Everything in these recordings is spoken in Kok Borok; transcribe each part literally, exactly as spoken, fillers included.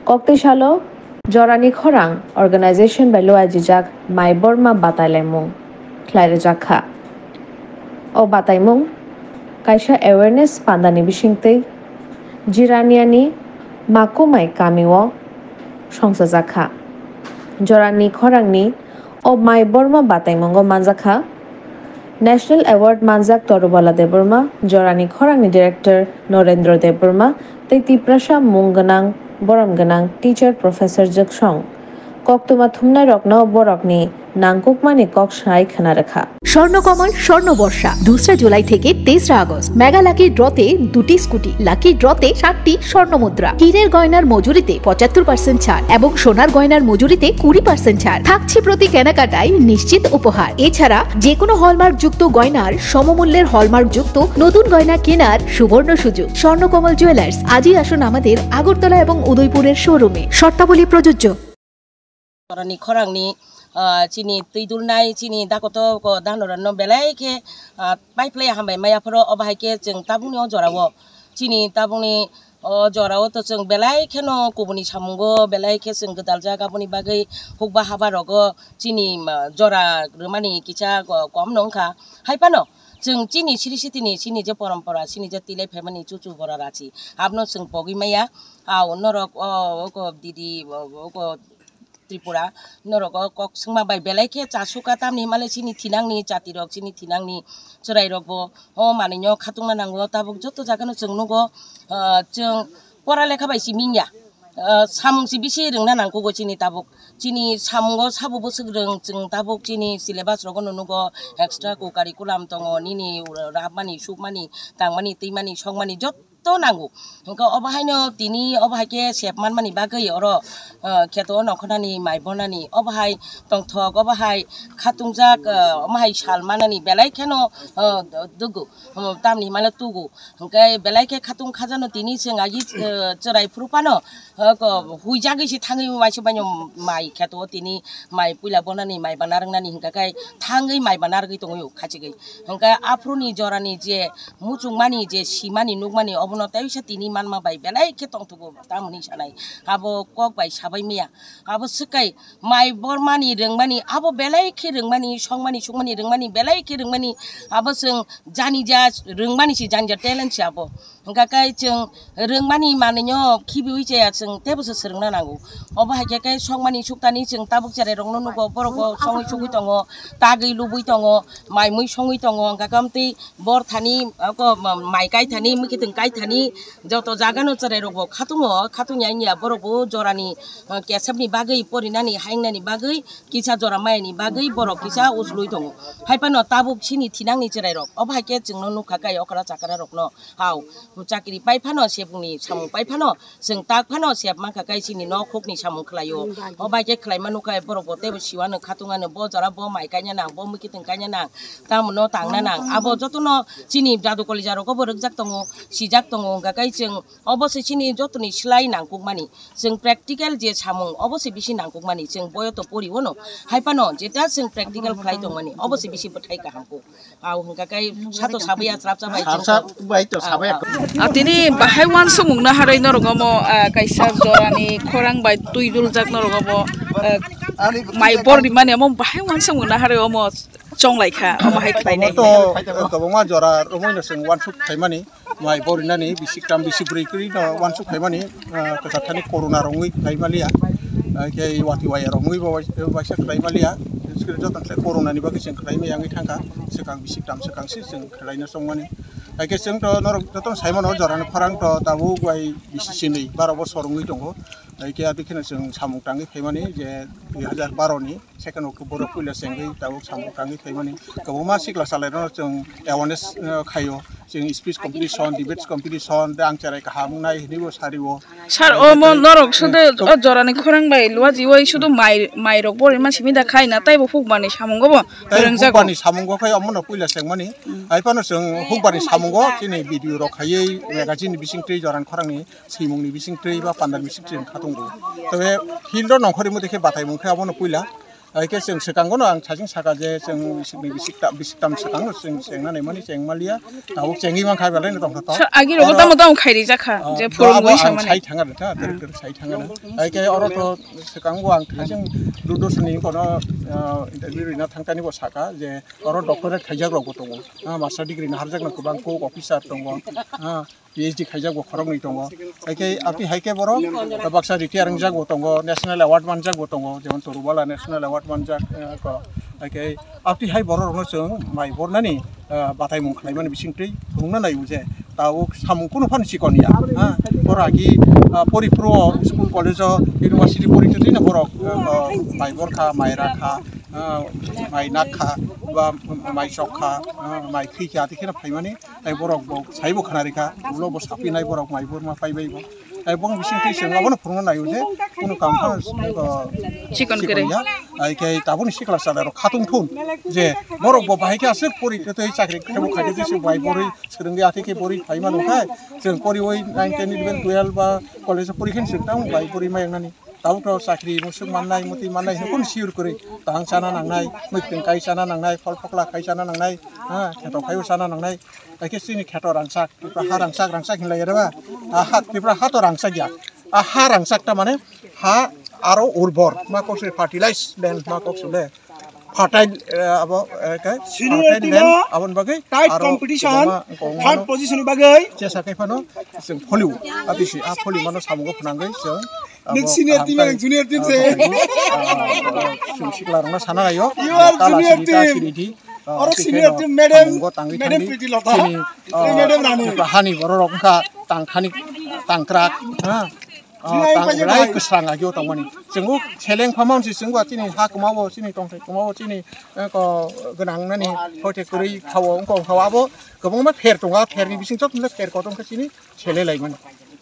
Koktwi salo Jorani Khorang organization bai luajijak Mai Borma batailaimung khlai rwjak kha. O bataimung kaisa awareness pandani bisingtwi Jiraniani Makumai kamio songchajak kha. Jorani Khorangni o Mai Borma bataimungo manjak kha National Award manjak Torubala Debbarma, Jorani Khorangni Director Norendra Debbarma tei Tiprasa mung gwnang, borom gwnang teacher, professor jwksong. Koktwma thumnairokno borokni nangkukmani kok sai khna rwkha. Swarnakamal স্বর্ণ বর্ষা দুসরা জুলাই থেকে তেসরা August. Mega lucky ড্রতে দুটি scooty, lucky ড্রতে সাতটি স্বর্ণ মুদ্রা, হীরের গয়নার মজুরিতে পঁচাত্তর পার্সেন্ট ছাড় এবং সোনার গয়নার মজুরিতে কুড়ি পার্সেন্ট ছাড় থাকছে প্রতি কেনাকাটায় নিশ্চিত উপহার। এছাড়া যে কোনো হলমার্কযুক্ত গয়নার সমমূল্যের হলমার্কযুক্ত নতুন গয়না কেনার সুবর্ণ সুযোগ। স্বর্ণকমল জুয়েলার্স, আজই আসুন আমাদের আগরতলা এবং উদয়পুরের শোরুমে। শর্তাবলী প্রযোজ্য। Jorani Khorangni, ah, chini twi dulnai, chini dakoto ko danorano belai khe, ah, pai phlai hambai maya phoro, obo hai khe chwng tabukni o jorao, chini tabukni o jorao to chwng belai kheno kubuni samungo belai khe chwng gwdaljak, aboni bagwi hukba haba rogo chini, ah, jora rwmani kisa ko-, kom no wngkha. Hai phano chwng chini siri sitini, chini je porompora, chini je tilai phaimani chuchu bora rachi, abno chwng pogwi maya. Au norok o, o ko didi, o, o ko Tripura, norok o kok swngma bai belai khe chasuka, tamni himale chini thinangni chatirok, chini thinangni chwrairokbo o manwino khatungna nango. Tabuk joto jagano chwng nugo, ah, chwng pora lekha bai si mingya, ah, samung si bisi rwngna nangkugo chini tabuk. Chini samungo sabo bwswk rwng chwng tabuk chini syllabus rogono nugo, extra co-curriculum tongo, nini rabmani, sukmani, tangmani, twimani, songmani, jot to nango. Hwnkhe obo haino tini obo hai khe sep manmani bagwi oro, ah, kheto o nongkhornani mai bornani obo hai tongthok, obo hai khatungjak, ah, omo hai sal manani belai kheno, ah, dugu, hmm, tamni himale tugu. Hwnkhe belai khe khatung khajano tini chwng agi, ah, chwrai phuru phano, ah, ko huijagwi se thangwi waisa baino mai kheto o tini mai puila bornani mai bana rwngnani hwnkhe kai thangwi mai bana rwgwi tongwi khachigwi. Hwnkhe aphuruni jorani je muchungmani je simani nukmani obono teisa tini manma bai belai khe tongthogo tamoni sanai. Abo kok bai sabai maya. Abo swkai mai bormani rwngmani, abo belai khe rwngmani, songmani sukmani rwngmani, belai khe rwngmani, abo chwng jani ja rwngmani se, jani ja talent se abo. Hwnkha khe chwng rwngmani manwino khibiwi chaya chwng teibo se swrwngna nango. Obo hai khe khe songmani suktani chwng tabuk cherairokno nugo, borokbo songwi sugwi tongo, tagwi lubwi tongo, mai mui songwi tongo, hwnkha khe amtwi bor thani, ako, ma-, mai kai thani, mwkhitwng kai thani, joto jagano chwrairokbo khatungo, khatungya wngya borokbo jorani, ah, kesepni bagwi, porinani, haingnani bagwi, kisa jora mayani bagwi borok kisa uslui tongo. Hai phano tabuk chini thinangni chwrairok, obo hai khe chwngno nukha kai okra chakrarokno, hao, chakri pai phano, sebungni samung pai phano, chwng tak phano sep mankha kai chini nok hukni samung khlaio. O bai khe khlaima nukha borok bo teibo siwano khatungano bo jora bo mai kaina nang, bo mwkhitwng kaina nang, tamo no tangna nang. Abo jotono chini jadu kolija rogo bo rwkjak tongo, sijak tongo, hwnkha kai chwng obo se chini jotoni slai nangkukmani. Chwng practical je samung obo se bisi nangkukmani, chwng boyo to pori ono. Hai phano jeta chwng practical khlai tongmani obo se bisi bwthai kaham kuk. Au hwnkha khe sato sabai ya, srapsa bai srapsa chwngkha. Bai to sabai ya. Au, au. Ah, tini bahai uansukmung naharwi norok omo, ah, kaisa jorani khorang bai twi duljak norok omo, ah, mai bor rimani omo bahai uansukmung naharwi omo chonglai kha, omo hai khlainai. Omo to, eh, kwbangma jora romwi no chwng uansuk khaimani, mai bor rinani bisik tam bisik bwrwi kwrwi no uansuk khaimani, ah, kwchar thani corona romwi khlai maliya, ah, khe watwi waya romwi bo waisa khlai maliya, joto khlai corona ni bagwi chwng khlai maya wngwi thangkha, swkang bisik tam swkang se chwng khlaina chongmani. Hai khe chwng to norok jotono sai mano, jorani khorang to tabuk bai bisi sini baro bosor wngwi tongo. Hai khe adi kheno chwng samung tangwi phaimani je dui hajar baro ni second October o puila chengwi tabuk samung tangwi phaimani. Kwbangma sikla salai rokno chwng awareness, eh, khaio. Chwng speech competition, debates competition, tei ang cherai kaham wngnai hinwi bo sario. Sir, omo norok sudu o jorani khorang bai luajiwi sudu mai, mai rok bo rima simi da khai na, taibo hukbani samungo bo. Tai rwngjago. Hukbani samungo khai omono puila chengmani. Hai phano chwng hukbani samungo chini video rok khaiwi magazine ni bisingtwi jorani khorangni swimungni bisingtwi ba pandani bisingtwi wng kha tongo. Tei field o nongkhorwi motwi khe bataimung khe omono puila. Hai khe chwng swkango no ang thajing saka je chwng bisik, bisik ta-, bisik tam swkango chwng chengna naimani chengmaliya. Tabuk chengwi mankha belai no tongkha to. Sa-, agi rogo oro tamo tamo khairi jakha, oh, je bo phurung abo gwi ang samani. Sai thanga de ta, hmm, ter ter sai thanga de. Hai khe oro to swkango ang thajing Doordarshan ni kono, ah, interview rina thangtani bo saka je oro doctorate khaijak rok bo tongo. Ah, master degree naharjak no kwbang kok officer tongo. Ah, P H D khaijak bo khoroknwi tongo. Hai khe, ati hai khe borok baksa retire wngjak bo tongo, national award manjak bo tongo, jemon Torubala national award manjak, eh, ko. Hai khe, ati hai borok rokno chwng mai bornani, eh, bataimung khlaimani bisingtwi phunukna nai o je, tabuk samung kunu phano chikon ya, ha? Borok agi, ah, pori phuru o school college o university pori twi no borok, eh, ko mai bor kha, mai ra kha, ah, mai nak kha, ba mai chok kha, ah, mai khwi kha, ati kheno phaimani. Tai borok bo saibo khna rikha, ulo bo sapinai borok mai borma paibai bo. Tai bong bising twi chwng abono phunukna naio je kunu kam phano, uh, chikon kwrwi ya. Ai khe taboni sikla chwla rok khatung thun je borok bo bahai khe aswk pori twi chakri khebo khaidi se bai borwi swrwngwi atwi khe borwi phai mano khai. Chwng poriwi nine, ten, eleven, twelve ba college o pori khe chwng tamo bai borwi ma yang nani. Tabuk tabuk chakri musuk mannai, muti mannai, hino kunu sure kwrwi. Tang chana nangnai, mwkhwtwng kai chana nangnai, phol phokla khai chana nangnai, ha, kheto khaio chana nangnai. Hai khe chini kheto rangchak, Tipra ha rangchak, rangchak hinlai reba. A ha, Tipra ha to rangchak ya. A ha rangchak ta mane ha aro urbor, ma kok se fertilize land, ma kok se le. Fertile, eh, abo, eh, khe senior fertile team land, o aboni bagwi tight aro competition, kwbangma wngkha third position ni bagwi. Chesa khe phano chwng folio, ati si a folio mano samungo phnangwi chwng abo senior team kaham khai, junior team ah, se. Chwng sikla rokno sana laio. You are junior team. Oro senior team, madam, madam Priti Lotha. Madam Rani. Hani borok wngkha tangkhani tangkrak, ha. Ah, tang lai kwsang agio tongmani. Chwng seleng phamang si chwng chini ha kwmao, chini tongthai kwmao, chini, eh, ko gwnang nani hoite kwrwi khao, wngkha wngkha abo kwbangma pher tongo, a pherni bising chotoni pher kotor khe chini sele laimani.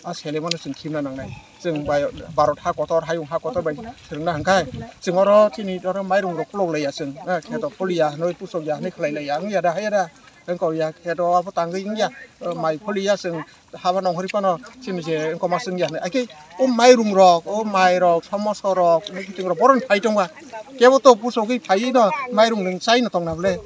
A sele mano chwng khimna nangnai. Chwng bai Bharat ha kotor, hayung ha kotor bai swrwngna hwnkhai. Chwng oro chini oro mairung rok khulok laiya chwng, eh, kheto pholiya, noi pusok ya, noi khlai laiya, wngya da, haya da, wngkha ya, kheto abo tangwi wngya, eh, mai pholiya chwng. Haba nongkhorwi phano chini je wngkoma chwngya hwnwi. Hakhe o mairung rok, o mai rok, somoso rok, muikwthwng rok bohrokni phai tongba. Kebo to pusogwi phaiwi no mairung nwng chaino tongna bwle.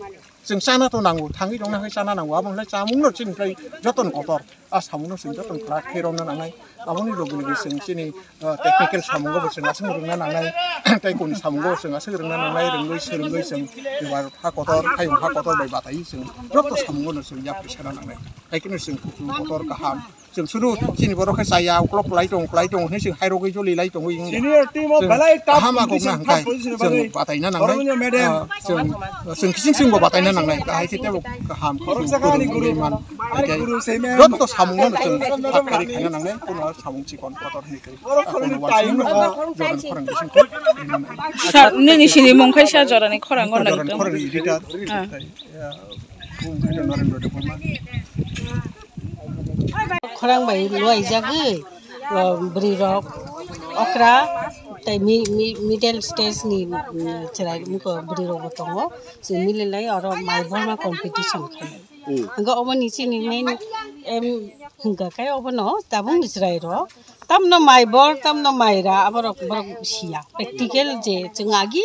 Chwng chana to nango, thangwi tongna hai chana nango. Abo hwnle chamungno chini khlai jotono kotor. A samungno chwng jotono khlai khe romna nangnai. Aboni logi logi chwng chini, ah, technical samungo bo chwng aswk rwngna nangnai. Tei koni samungo bo chwng aswk rwngna nangnai, rwngwi swrwngwi chwng eba ha kotor, hayung ha kotor bai bataiwi chwng joto samungono chwng yapri sana nangnai. Hai kheno chwng kutung kotor kaham. Chwng suru chini borok khe chaya, uklok kwlai tong, kwlai tong hwnwi chwng hairogwi joli lai tongwi wng. Senior team o belai tough kaham competition, agokna hwnkhe third position chwng bagwi bataina nangnai. Korongya medal. Ah, chwng, chwng kiching chwngbo bataina nangnai. Kahai khe tebo kaham, chwng kwrwngwi man. Hai khe joto samungono chwng thak thari khaina nangnai. Kuno samung chikon kotor hwnwi khe. Borok khoroknwi tai wngkha. Jorani khorang bising khe. Sa, nini sini mung khai sa jorani khorang gor nang tong. Khorang editor. Ah. Tei, ya, bung khai Narendra Debbarma. Khorang bai luai jagwi, ah, bwrwi rok okra tei mi, mi, middle stage ni, mm, chwrai wngkha bwrwi rok bo tongo. Chwng mili lai oro mai borma competition khai. Hmm. Hingke obo ni chini main aim hingka khe obo no tabuk ni chwrai rok. Tamno mai bor, tamno mai ra, aborok, borok siya. Practical je chwng agi,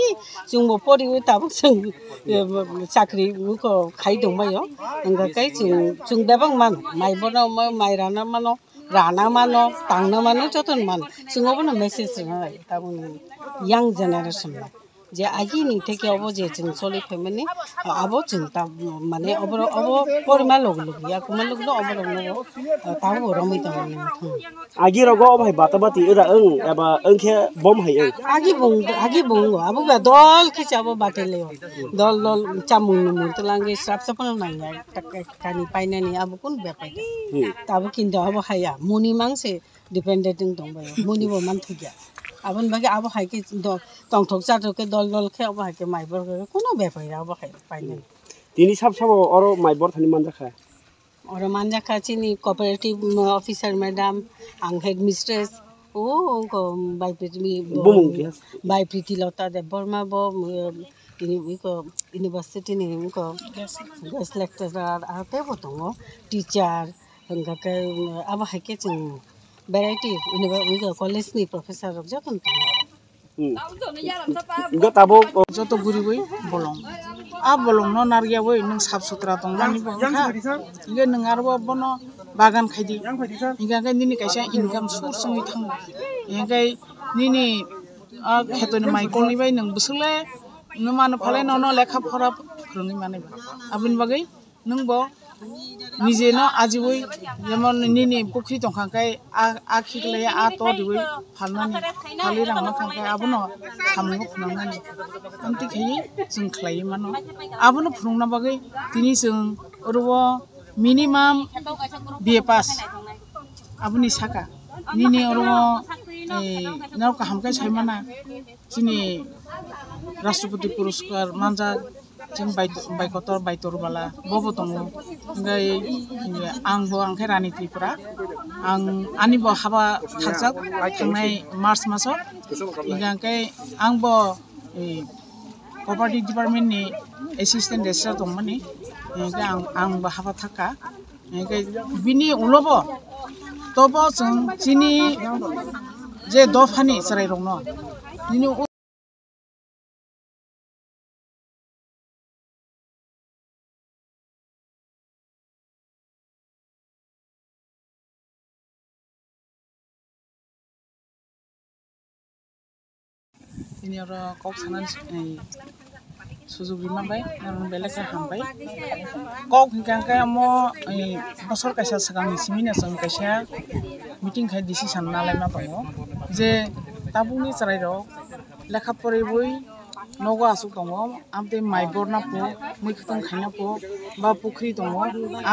chwngbo poriwi tabuk chwng, eh, chakri wngkha khai tongbaio. Hingka khe chwng, chwng bebak mano. Mai borno, mai rana mano, rana mano, tangna mano, jotono mano. Chwng obono message rwna lai, tabukni young generation no. Je agini theke obo je chwng choli phaimani, abo chwng ta, mane obo, obo porima logi logi, yakuma logi no obo rok no, ah, tabuk romwi tongmani muthung. Agi rogo obo hai bata bati ura wng, eba wng khe bom hai wng? Agi bung, agi bung, abo ba dol khe abo bate leo. Dol dol chamung numung twlangwi srap srap no nangya, kani painani abo kun bepai. Hmm. Tabuk kintu abo haya, muni mangse. Dependent wng tong bai, muni bo man thukya. Aboni bagwi abo hai khe do-, tongthok chathok khe dol dol khe abo hai khe mai bor khe kuno bepari abo hai painani. Tini sab sabo oro mai bor thani manjakha. Oro manjakha chini cooperative, mm, officer madam, ang headmistress, o, o, ko, bai Priti, mi, bo, bumung khe? Bai Priti Lota Debbarma bo, mm, ini, iko, university ni, iko, guest lecturer, aro teibo tongo, teacher, hingkha khe, abo hai khe chwng variety, univer-, wngkha college ni professor rok jotono tongo oro. Hmm. Hingke tabuk, o joto guriwi bolong. A bolongno naryawi nwng sap sutra tongmani bo wngkha. Hingke nwng aro bono bagan khaidi. Hingke nini kaisa income source wngwi thango. Hingke nini, ah, khetoni mai kolni bai nwng bwswk le nwng mano phalai nono lekha pora phwrwngwi manwi ba. Aboni bagwi nwng bo nijeno ajiwi, jemon nini pukhri tongkha khe a, a khiklai a to riwi phalnani, phalwi rang mankha khe abono samung phunuknani. Amtwi khaiwi chwng khlaiwi mano. Abono phunukna bagwi tini chwng oro o minimum B A pass aboni saka. Nini oro o, eh, norok kaham khe sai mana. Chini Rashtrapati Puraskar manjak, chini bai, bai kotor, bai torbala, bobo tongo. Hingke, hingke ang bo, ang khe Rani Tripura. Ang, ani bo haba thakjak thangnai March maso. Hingke ang bo, eh, Property Department ni Assistant Registrar tongmani. Hingke ang, ang bo haba thaka. Hingke bini ulo bo, tobo chwng chini je dophani chwrairokno, nini u- Tini oro kok sanani, eh, sujuk rima bai, norokno belai khe hambai. Kok hingka khe omo, eh, bosor kaisa swkangni simi no chwng kaisa meeting khai decision nalaima tongo je tabukni chwrairok lekha poriwi nogo aswk tongo, amtwi mai borna po, mui kwthwng khaina po, ba pukhri tongo,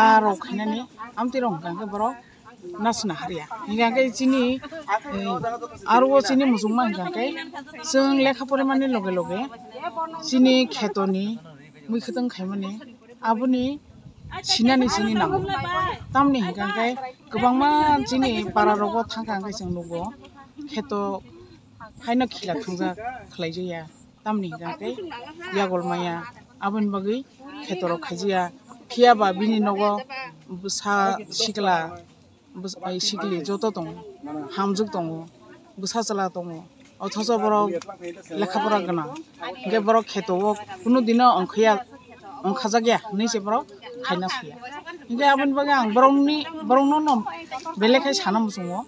a rok khainani amtwi rok hingka khe borok nasna harya. Hingka khe chini, eh, aro o chini muchungma hingka khe chwng lekha porimani loge loge chini khetoni mui kwthwng khaimani aboni sinani sini nango. Tamni hingka khe kwbangma chini para rogo thangkha hingke chwng nugo kheto haino khila thangjak khlaijakya. Tamni hingka khe yagol maya aboni bagwi khetorok khaijakya. Phiya ba bini nogo bwsa sikla, bwsa, ai, sikli joto tongo, hamjwk tongo, bwsa chwla tongo, othocho borok lekha pora gwnang, hingke borok kheto o kunu dino ongkhorya, ongkhajakya hinwi se borok khaina suya. Hingke aboni bagwi ang borokni, borokno no belai khe sana muchungo.